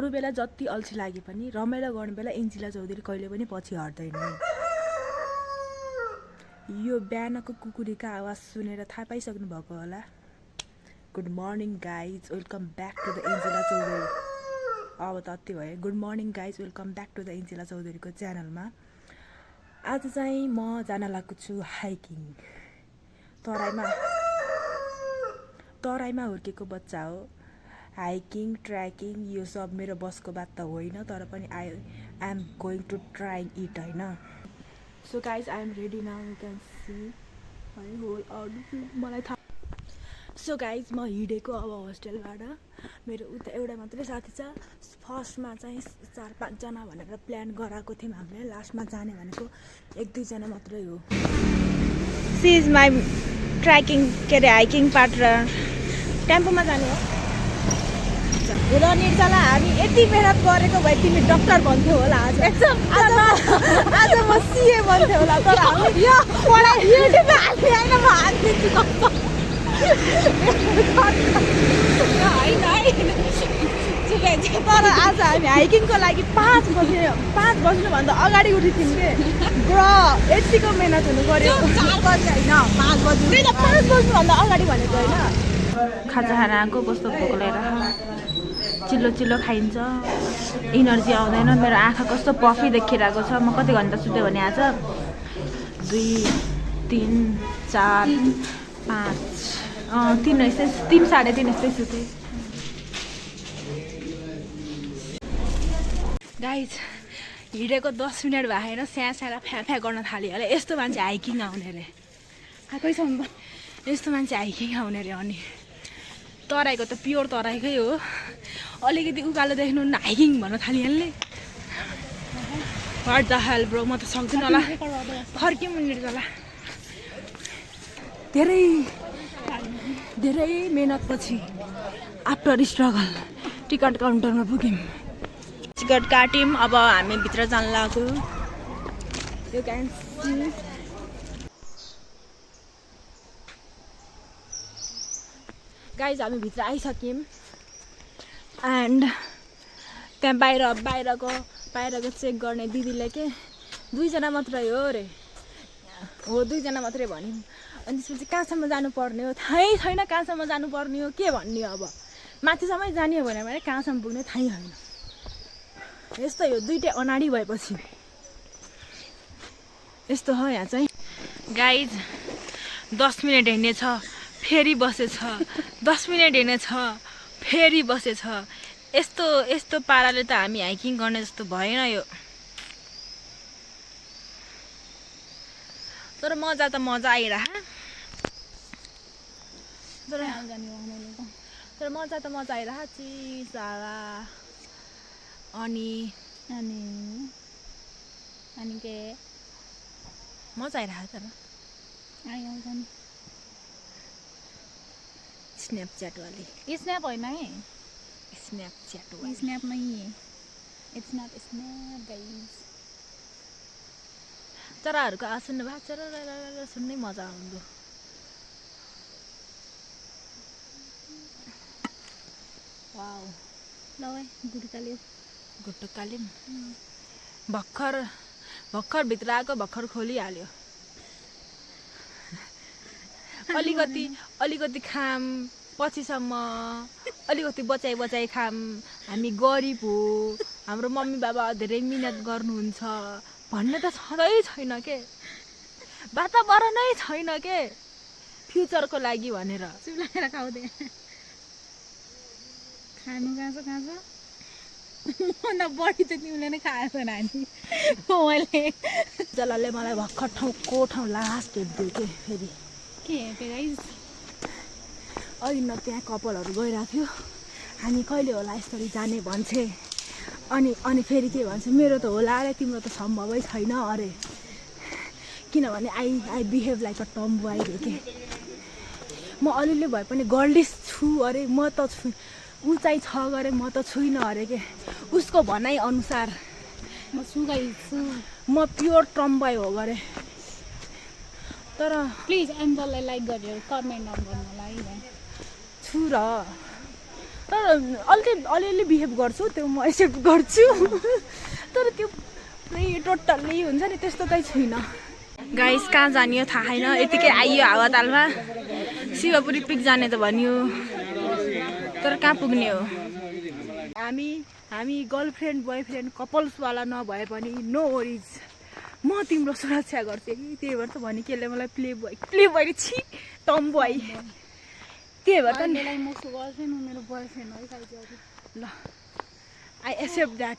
अरू बेला जति अल्छी लागे पनि रमाइलो गर्ने बेला एन्जिला चौधरी कहिले पनि पछि हट्दैन। यो बिहानको कुकुरीको आवाज सुनेर थाहा पाइसक्नु भएको होला। Good morning guys, welcome back to the Angela Chaudhary. अब त अति भयो। Good morning guys, welcome back to the Angela चौधरीको च्यानलमा। आज चाहिँ म जान लागेको छु हाइकिङ। तराईमा हुर्केको बच्चा हो। हाइकिङ ट्र्याकिङ यो सब मेरो बसको बात त होइन, तर पनि I am going to try it होइन। So guys I am ready now, you can see है होल मलाई थाहा। सो गाइज म हिँडेको अब होस्टेलबाट। मेरो उता एउटा मात्रै साथी छ। फर्स्टमा चाहिँ 4-5 जना भनेर प्लान गराएको थियौँ हामीले। लास्टमा जाने भनेको 1-2 जना मात्रै हो। सी इज माई ट्र्याकिङ के अरे हाइकिङ पार्टनर। टेम्पोमा जाने हो र निर्जला, हामी यति मेहनत गरेको भए तिमी डक्टर भन्थ्यौ होला। आज म सिए भन्थ्यौ होला, तर हामी पढाइ युट्युबमा हाल्ने होइन, म हालिदिन्छु तर आज हामी हाइकिङको लागि 5 बज्नुभन्दा अगाडि उठिथ्यौँ के ब्र। यतिको मेहनत हुनु पर्यो। 4 बजी होइन 5 बजी, 5 बज्नुभन्दा अगाडि भनेको होइन। खाजा खाना आएको कस्तो भोक लागेर चिल्लो चिल्लो खाइन्छ, इनर्जी आउँदैन। मेरो आँखा कस्तो पफी देखिरहेको छ। म कति घन्टा सुतेँ भने आज 2, 3, 4, 5 3 यस्तै, 3 साढे 3 यस्तै सुतेँ। गाइज हिँडेको 10 मिनट भयो होइन, स्याँ फ्या गर्न थाल्यो होला। यस्तो मान्छे हाइकिङ आउने अरे, आएकै छ नि त। यस्तो मान्छे हाइकिङ आउने अरे। अनि तराईको त प्योर तराईकै हो। अलिकति उकालो देख्नु न हाइकिङ भन्न थालिहाल्ने। वाट द हेल ब्रो, म त सक्दिनँ होला। फर्क्यौँ निर्जला। धेरै मेहनतपछि आफ्टर स्ट्रगल टिकट काउन्टरमा पुग्यौँ। टिकट काट्यौँ। अब हामी भित्र जान लाग्यो। यु क्यान सी गाइज हामी भित्र आइसक्यौँ। एन्ड त्यहाँ बाहिरको चेक गर्ने दिदीले के 2 जना मात्रै हो अरे। हो 2 जना मात्रै भन्यौँ। अनि त्यसपछि कहाँसम्म जानुपर्ने हो थाहै छैन। कहाँसम्म जानुपर्ने हो के भन्ने हो। अब माथिसम्मै जाने हो भने कहाँसम्म पुग्ने थाहै छैन। यस्तै हो, दुइटै अनाडी भएपछि यस्तो हो यहाँ चाहिँ। गाइज 10 मिनट हिँड्नेछ फेरि बसेछ, 10 मिनट हिँड्नेछ फेरि बसेछ। यस्तो पाराले त हामी हाइकिङ गर्ने जस्तो भएन यो। तर मजा त मजा आइरह। तर मजा त मजा आइरह। चिसाला अनि के मजा आइरह। तर स्नैपचैट वाली स्नैप होइन है, स्नैपचैट वाली स्नैप नहीं है, इट्स नॉट स्नैप गाइस। चराहरूको आवाज सुन्नु भएको छ र सुन्नै मजा आउँदो। वाउ ल है गुटुकाले भर्खर भित्र आएको, भर्खर खोलिहाल्यो। अलिकति खाम पछिसम्म, अलिकति बचाइ खाम। हामी गरिब हो, हाम्रो मम्मी बाबा धेरै मिहिनेत गर्नुहुन्छ भन्ने त छँदै छैन के। वातावरणै छैन के फ्युचरको लागि भनेर। चुलाएर खाउँदै खानु कहाँ छ भन्दा बढी त तिमीले नै खाएको नानी। मैले जलाले मलाई भर्खर ठाउँ लास्ट हेरिदियो के फेरि के गाइस। अहिले त्यहाँ कपालहरू गइरहेको थियो। हामी कहिले होला यसरी जाने भन्छे। अनि फेरि के भन्छ, मेरो त होला अरे, तिम्रो त सम्भवै छैन अरे। किनभने आई बिहेभ लाइक अ टम्बोय रे के। म अलिअलि भए पनि गर्लिस छु अरे। म त छु, उचाइ छ गरे म त छुइनँ अरे के। उसको भनाइ अनुसार म छु गाइस, म प्योर टम्बोय हो गरे। तर प्लिज एन्जललाई लाइक गरेर कमेन्ट नगर्नु होला है। छु र तर अलिअलि बिहेभ गर्छु त्यो म एक्सेप्ट गर्छु तर त्यो टोटल्ली हुन्छ नि त्यस्तो चाहिँ छुइनँ। गाइस कहाँ जाने हो थाहा छैन, यतिकै आइयो हावातालमा। शिवपुरी पिक जाने त भनियो तर कहाँ पुग्ने हो। हामी गर्लफ्रेन्ड बोयफ्रेन्ड कपल्सवाला नभए पनि नो वरिज, म तिम्रो सुरक्षा गर्थेँ कि। त्यही भएर त भने केले मलाई प्ले बोय छि टम बोय। त्यही भएर त ल आई एक्सेप्ट द्याट।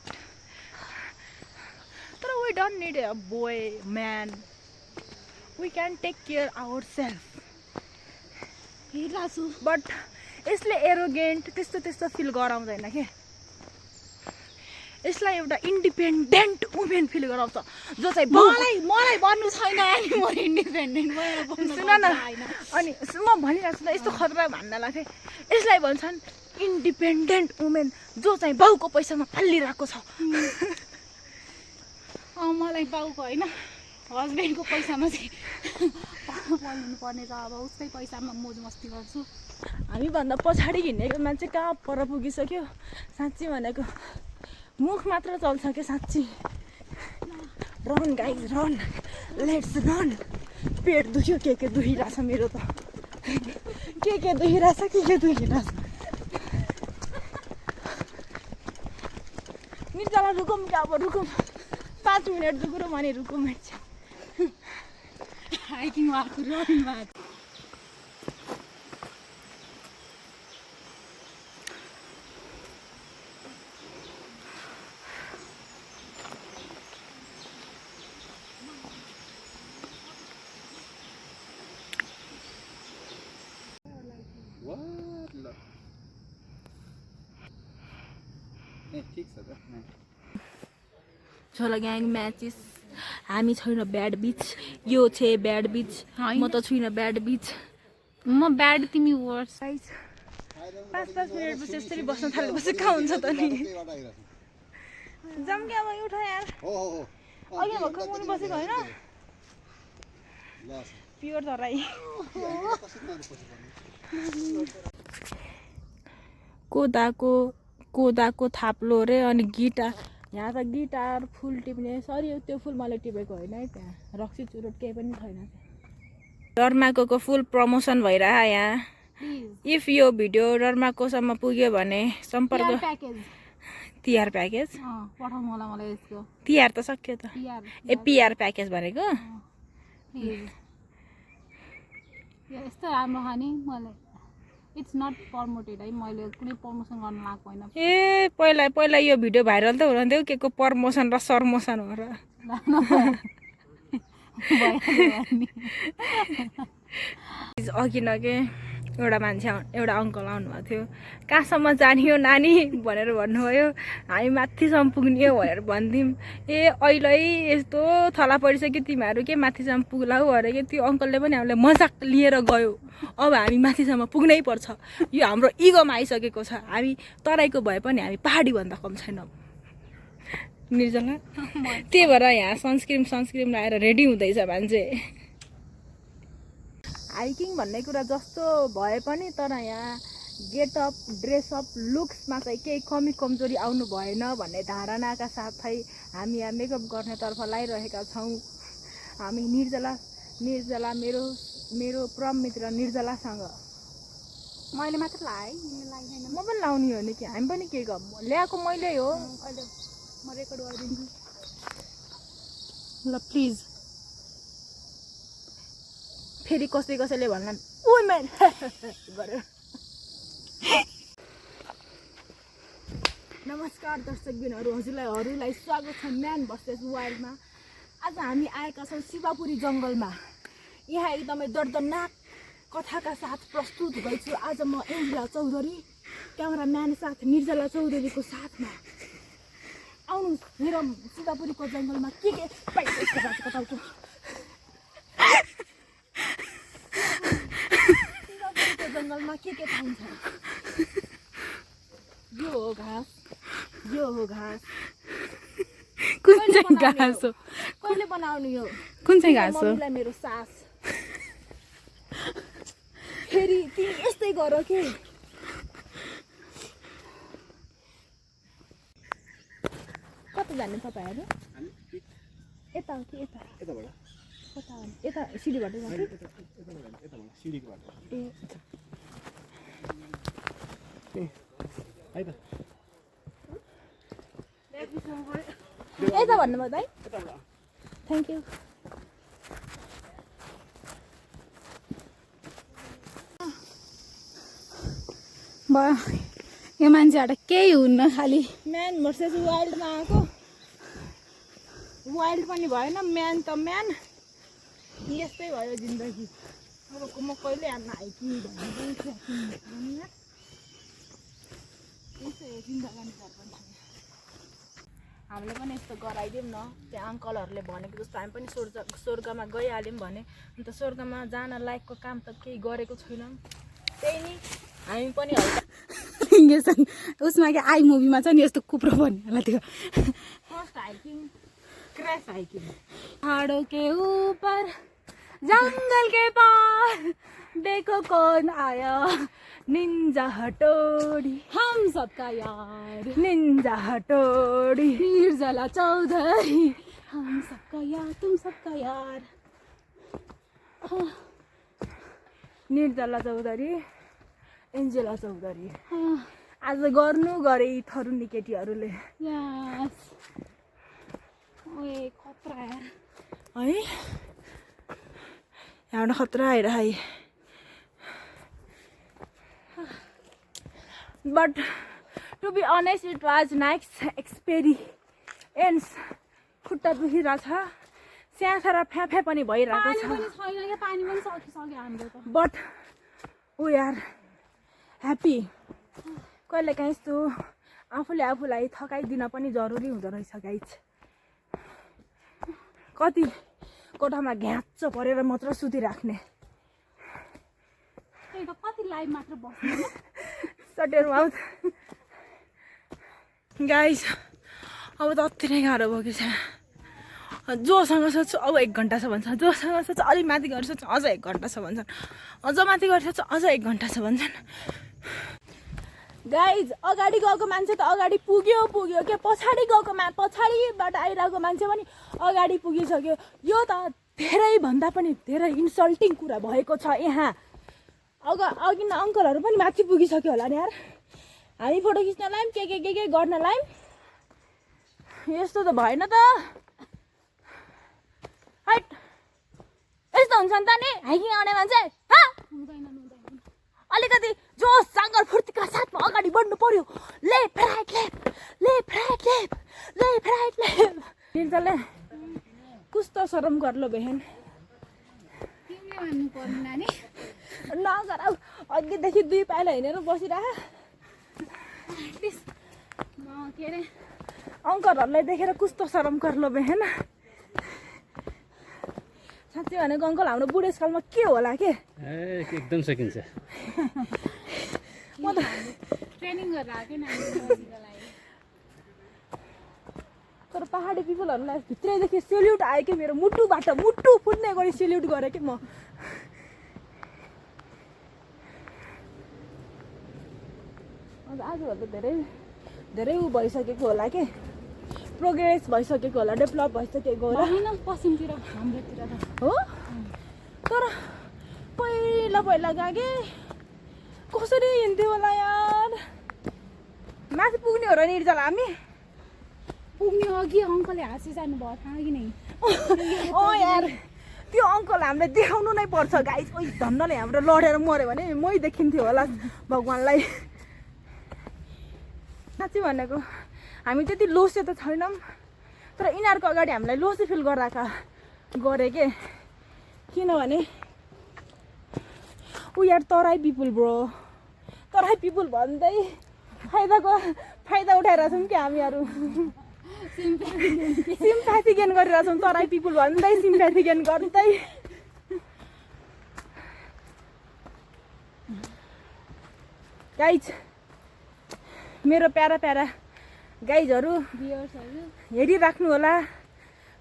तर we don't need a boy man, we can take care our self. But यसले एरोगेन्ट त्यस्तो फिल गराउँदैन के, यसलाई एउटा इन्डिपेन्डेन्ट वुमेन फिल गराउँछ जो चाहिँ मलाई भन्नु छैन अनि म इन्डिपेन्डेन्ट भएर सुन न। अनि म भनिरहेको छु त यस्तो खतरा भन्नलाई थिएँ। यसलाई भन्छन् इन्डिपेन्डेन्ट वुमेन जो चाहिँ बाउको पैसामा फालिरहेको छ। मलाई बाउको होइन हस्बेन्डको पैसामा चाहिँ पाल्नु पर्ने छ। अब उसकै पैसामा मोज मस्ती गर्छु। हामीभन्दा पछाडि हिँडेको मान्छे कहाँ पर पुगिसक्यो साँच्ची भनेको। मुख मात्र चल्छ क्या साँच्ची। Run guys run, let's run. पेट दुख्यो, के दुखिरहेछ मेरो त, के दुखिरहेछ के दुखिरहेछ। निर्जला रुकौँ क्या अब, रुकौँ 5 मिनट दुख्रो भने रुकौँ। Hiking walk running walk. छोला ग्याङ म्याचिस। हामी छैन ब्याड बिच, यो छ ब्याड बिच, म त छुइनँ ब्याड बिच। म ब्याड तिमी वर्स। 5 मिनट पछि यसरी बस्न थालेपछि कहाँ हुन्छ त नि। जाम क्या अब उठ यार। अघि भर्खर मुनि बसेको होइन प्योर तराई। कोदाको थाप्लो रे। अनि गिटार, यहाँ त गिटार फुल टिप्ने। सरी त्यो फुल मैले टिपेको होइन है, त्यहाँ रक्सी चुरोट केही पनि छैन। डरमाकोको फुल प्रमोसन भइरह यहाँ। इफ यो भिडियो डरमाकोसम्म पुग्यो भने सम्पर्क। तिहार प्याकेज पठाउँ मलाई यसको। तिहार त सक्यो त। ए पिआर प्याकेज भनेको यस्तो राम्रो खाने मैले। इट्स नट प्रमोटेड है, मैले कुनै प्रमोसन गर्न लागेको होइन। ए पहिला यो भिडियो भाइरल त हुनुहुन्थ्यो, के को प्रमोसन र सरमोसन हो र। अघि न के एउटा मान्छे एउटा अङ्कल आउनुभएको थियो। कहाँसम्म जाने हो नानी भनेर भन्नुभयो। हामी माथिसम्म पुग्ने हो भनेर भनिदिउँ। ए अहिले यस्तो थला परिसक्यो तिमीहरू के माथिसम्म पुग्ला हो अरे के। त्यो अङ्कलले पनि हामीलाई मजाक लिएर गयो। अब हामी माथिसम्म पुग्नै पर्छ, यो हाम्रो इगोमा आइसकेको छ। हामी तराईको भए पनि हामी पहाडीभन्दा कम छैनौँ निर्जला। त्यही भएर यहाँ सनस्क्रिन लगाएर रेडी हुँदैछ मान्छे। हाइकिङ भन्ने कुरा जस्तो भए पनि तर यहाँ गेटअप ड्रेसअप लुक्समा चाहिँ केही कमी कमजोरी आउनु भएन भन्ने धारणाका साथै हामी यहाँ मेकअप गर्नेतर्फ लागिरहेका छौँ। हामी निर्जला मेरो परम मित्र निर्जलासँग मैले मात्र लगाएँ, म पनि लाउने हो नि कि। हामी पनि के ल्याएको मैले हो। अहिले म रेकर्ड गरिदिन्छु ल प्लिज। फेरि कसैले भन्लान् वुमेन गरेर। नमस्कार दर्शकबिनहरू, हजुरलाई स्वागत छ म्यान भर्सेस वाइल्डमा। आज हामी आएका छौँ शिवपुरी जङ्गलमा। यहाँ एकदमै दर्दनाक कथाका साथ प्रस्तुत हुँदैछु। आज म एन्जिला चौधरी क्यामेराम्यान साथ निर्जला चौधरीको साथमा। आउनुहोस् मेरो शिवपुरीको जङ्गलमा के बताउँछु। जङ्गलमा के पाइन्छ। यो हो घाँस, यो हो घाँस। कुन चाहिँ घाँस हो? कहिले बनाउनु यो? कुन चाहिँ घाँस हो? मेरो सास। फेरि तिमी यस्तै गर के। कता जाने तपाईँहरू यता हो कि यता कता हो यता सिडीबाट जान्छ यता भन्नुभयो दाइ थ्याङ्क यू भयो यो मान्छेबाट केही हुन्न खालि म्यान भर्सेस वाइल्डमा आएको वाइल्ड पनि भएन म्यान त म्यान यस्तै भयो जिन्दगी अब म कहिले आमा हाइकिङ हामीले पनि यस्तो गराइदिउँ न त्यहाँ अङ्कलहरूले भनेको जस्तो हामी पनि स्वर्गमा गइहाल्यौँ भने अन्त स्वर्गमा जान लायकको काम त केही गरेको छैनौँ त्यही नि हामी पनि उसमा कि आई मुभीमा छ नि यस्तो कुप्रो भन्नेलाई त्यो फर्स्ट हाइकिङ क्रैश हाइकिङ पहाड़ों के ऊपर जंगल के पार देखो कौन आया निंजा हटोड़ी हम सबका यार निंजा हटोड़ी निर्जला चौधरी हम सबका यार तुम सबका यार निर्जला चौधरी एन्जेला चौधरी आज गर्नु गरे यी थरुनी केटीहरूले यस ओए खतरा है यहाँ खतरा आइरहे but to be honest it was nice experience खुट्टा दुखिरहेछ स्यासा र फ्याफे पनि भइरहेको छ पानी पनि सकिसक्यो हाम्रो त बट वी आर ह्याप्पी कहिले काहीँ यस्तो आफूले आफूलाई थकाइदिन पनि जरुरी हुँदो रहेछ गाइज कति कोठामा घ्याच्च परेर मात्र सुतिराख्ने कति लाइभ मात्र बस्नु सट योर माउथ गाइज अब त अति नै गाह्रो भयो कि छ जोसँग सोध्छु अब 1 घन्टा छ भन्छ जोसँग सोध्छु अलिक माथि गएर सोध्छु अझ 1 घन्टा छ भन्छन् अझ माथि गएर सोध्छु अझ 1 घन्टा छ भन्छन् गाइज अगाडि गएको मान्छे त अगाडि पुग्यो के पछाडि गएको पछाडिबाट आइरहेको मान्छे पनि अगाडि पुगिसक्यो यो त धेरैभन्दा पनि धेरै इन्सल्टिङ कुरा भएको छ यहाँ अघि न अङ्कलहरू पनि माथि पुगिसक्यो होला नि यार हामी फोटो खिच्न लायौँ के गर्न लायौँ यस्तो त भएन त हाइट यस्तो हुन्छ नि त नि हाइकिङ आउने मान्छे अलिकति जोस जाँगर फुर्तीका साथमा अगाडि बढ्नु पर्यो लेफ्ट राइट लेफ्ट निर्जले कस्तो शरम गर्लो बहन नगर अघिदेखि 2 पाइला हिँडेर बसिरह के अरे अङ्कलहरूलाई देखेर कस्तो शरम गर्लो बहन साँच्चै भनेको अङ्कल हाम्रो बुढेसकालमा के होला के एकदम सकिन्छ म त ट्रेनिङ गरेर आएको नि तर पहाडी पिपलहरूलाई भित्रैदेखि सेल्युट आयो कि मेरो मुटुबाट मुटु फुट्ने गरी सेल्युट गरेँ कि म आजभन्दा धेरै ऊ भइसकेको होला के प्रोग्रेस भइसकेको होला डेभलप भइसकेको होला होइन पश्चिमतिर हाम्रोतिर त हो तर पहिला गए कसरी हिँड्थ्यो होला यार माथि पुग्ने हो र निर्जला हामी पुग्ने अघि अङ्कलले हाँसिजानु भयो थाहा कि नै यार त्यो अङ्कल हामीलाई देखाउनु नै पर्छ गाइज ओइ धन्नले हाम्रो लडेर मऱ्यो भने मै देखिन्थ्यो होला भगवान्लाई साँच्चै भनेको हामी त्यति लोसे त छैनौँ तर यिनीहरूको अगाडि हामीलाई लोसे फिल गरे के किनभने ऊ यार Terai people bro Terai people भन्दै फाइदा उठाइरहेछौँ कि हामीहरू सिम्प्याथी गेन गरिरहेछौँ तराई पिपुल भन्दै सिम्प्याथी गेन गर्दै गाइज मेरो प्यारा गाइजहरू हेरिराख्नु होला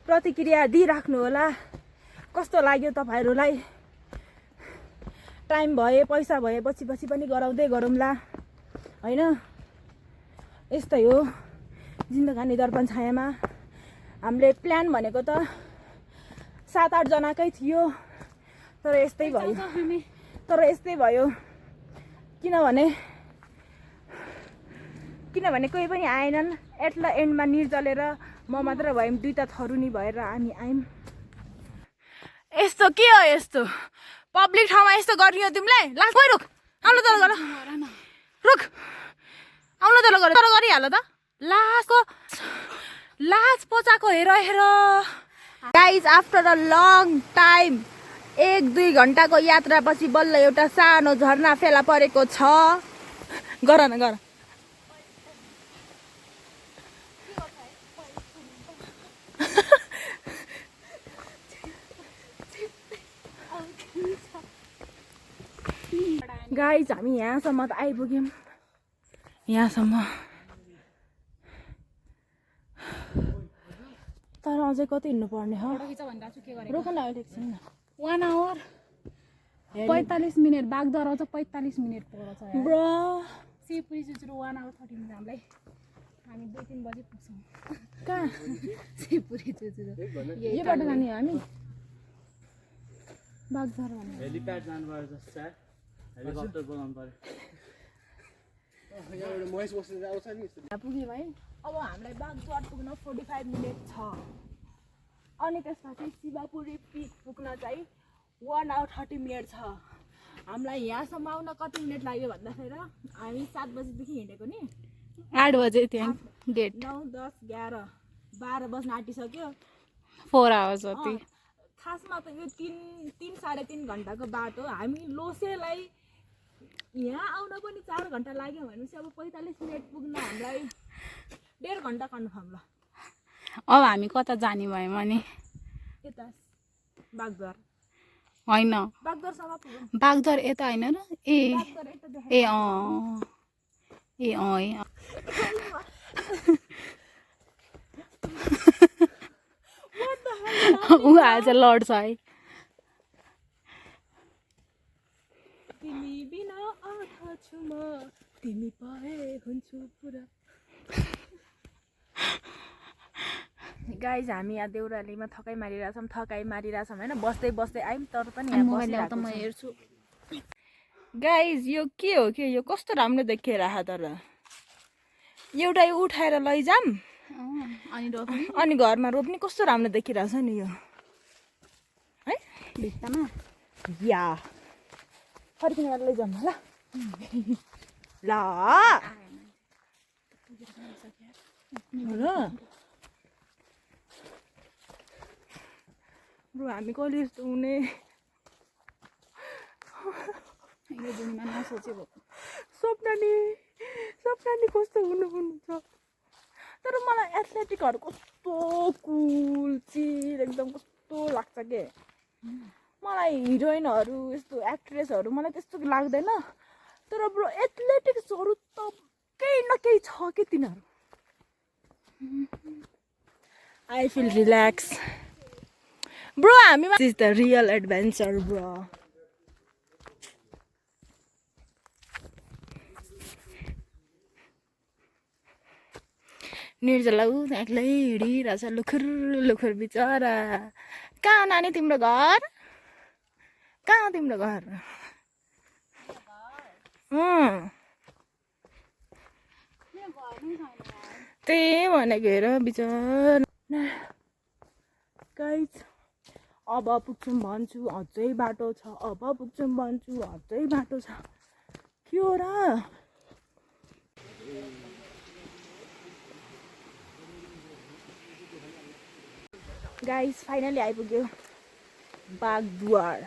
प्रतिक्रिया दिइराख्नु होला कस्तो लाग्यो तपाईँहरूलाई टाइम भए पैसा भए पछि पनि गराउँदै गरौँला होइन यस्तै हो जिन्दगानी दर्पण छायामा हामीले प्लान भनेको त 7-8 जनाकै थियो तर यस्तै भयो किनभने कोही पनि आएनन् एट द एन्डमा निर्जलेर म मात्र भयौँ 2टा थरुनी भएर हामी आयौँ यस्तो के हो यस्तो पब्लिक ठाउँमा यस्तो गर्ने हो तिमीलाई लास्ट गइ रुक आउनु तल गर रुक आउनु तल गर तर गरिहाल त लास्ट पचाको हेर guys after a long time 1-2 घन्टाको यात्रापछि बल्ल एउटा सानो झरना फेला परेको छ गर न गर गाइज हामी यहाँसम्म त आइपुग्यौँ यहाँसम्म तर अझै कति हिँड्नु पर्ने हो रोक न एकछिन 1 आवर 45 मिनट बागदरा चाहिँ 45 मिनट पर्छ ब्रो सिपुरी चुचुरो 1 आवर 30 मिनट हामी 2-3 बजे पुग्छौँ कहाँ सिपुरी चुचुरो यहीबाट जाने हो हामी बागदरा हेलिप्याड जानुपर्छ जस्तो छ हेलिकप्टर बोलाउनु पर्यो पुग्यौँ है अब हामीलाई बागद्वार पुग्न 45 मिनट छ अनि त्यसपछि शिवपुरी पिक पुग्न चाहिँ 1 आवर 30 मिनट छ हामीलाई यहाँसम्म आउन कति मिनट लाग्यो भन्दाखेरि हामी 7 बजीदेखि हिँडेको नि 8 बजे त्यहाँ डेट 9, 10, 11, 12 बज्न आँटिसक्यो 4 आवर्स जति खासमा त यो 3-3.5 घन्टाको बाटो हामी लोसेलाई यहाँ आउन पनि 4 घन्टा लाग्यो भनेपछि अब 45 मिनट पुग्न हामीलाई 1.5 घन्टा कन्फर्म ल अब हामी कता जाने भयौँ अनि यता बागद्वार होइन बागद्वारसम्म पुग्यौँ बागदर यता होइन र ए बागद्वार यता देखाइ ऊ आज लड्छ है तिमी बिना आँखा छु म तिमी पाए हुन्छु पुरा गाइज हामी यहाँ देउरालीमा थकाइ मारिरहेछौँ होइन बस्दै आयौँ तर पनि यहाँ मोबाइल त म हेर्छु गाइज यो के हो के यो कस्तो राम्रो देखिरहेको तर एउटा यो उठाएर लैजाऊँ अनि घरमा रोप्ने कस्तो राम्रो देखिरहेछ नि यो है भित्तामा या फर्किने बेला लैजाऊँ ल ल ब्रो हामी कहिले यस्तो हुने सपना नि कस्तो हुनुहुन्छ तर मलाई एथलेटिकहरू कस्तो कुल चिर एकदम कस्तो लाग्छ के मलाई हिरोइनहरू यस्तो एक्ट्रेसहरू मलाई त्यस्तो लाग्दैन तर ब्रो एथलेटिक्सहरू त केही न केही छ के तिनीहरू आई फिल रिल्याक्स ब्रो हामी this is the real adventure bro Nirjala ऊ एक्लै हिँडिरहेछ लुखुर बिचरा कहाँ नानी तिम्रो घर कहाँ तिम्रो घर त्यही भनेको हेर बिचरा गाइज अब पुग्छौँ भन्छु अझै बाटो छ अब पुग्छौँ भन्छु अझै बाटो छ के हो र गाइज फाइनली आइपुग्यो बागद्वार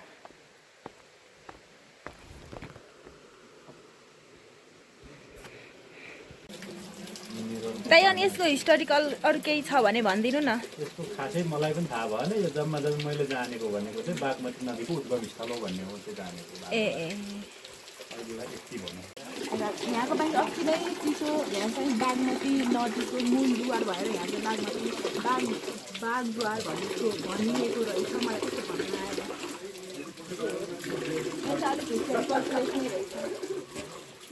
दाइ अनि यसको हिस्टोरिकल अरू केही छ भने भनिदिनु न यसको खासै मलाई पनि थाहा भएन यो जम्मा मैले जानेको भनेको चाहिँ बागमती नदीको उद्गम स्थल हो भन्ने हो चाहिँ जानेको यहाँको पानी अस्ति नै चिसो यहाँ चाहिँ बागमती नदीको मूल द्वार भएर यहाँ चाहिँ बागद्वार भनिएको रहेछ मलाई कस्तो भन्नु आएर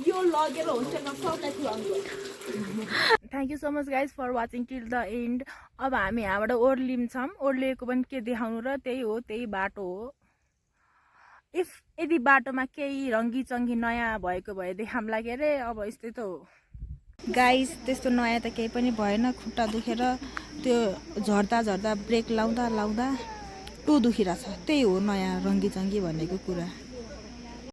यो लगेर होस्टेलमा सर्दै थियो thank you so much guys for watching till the end. अब हामी यहाँबाट ओर्लिन्छौँ। ओर्लिएको पनि के देखाउनु र त्यही हो, त्यही बाटो हो। इफ यदि बाटोमा केही रङ्गी चङ्गी नयाँ भएको भए देखाउँला के अरे। अब यस्तै त हो गाइज, त्यस्तो नयाँ त केही पनि भएन। खुट्टा दुखेर त्यो झर्दा झर्दा ब्रेक लाउँदा लाउँदा टु दुखिरहेछ। त्यही हो नयाँ रङ्गी चङ्गी भनेको कुरा।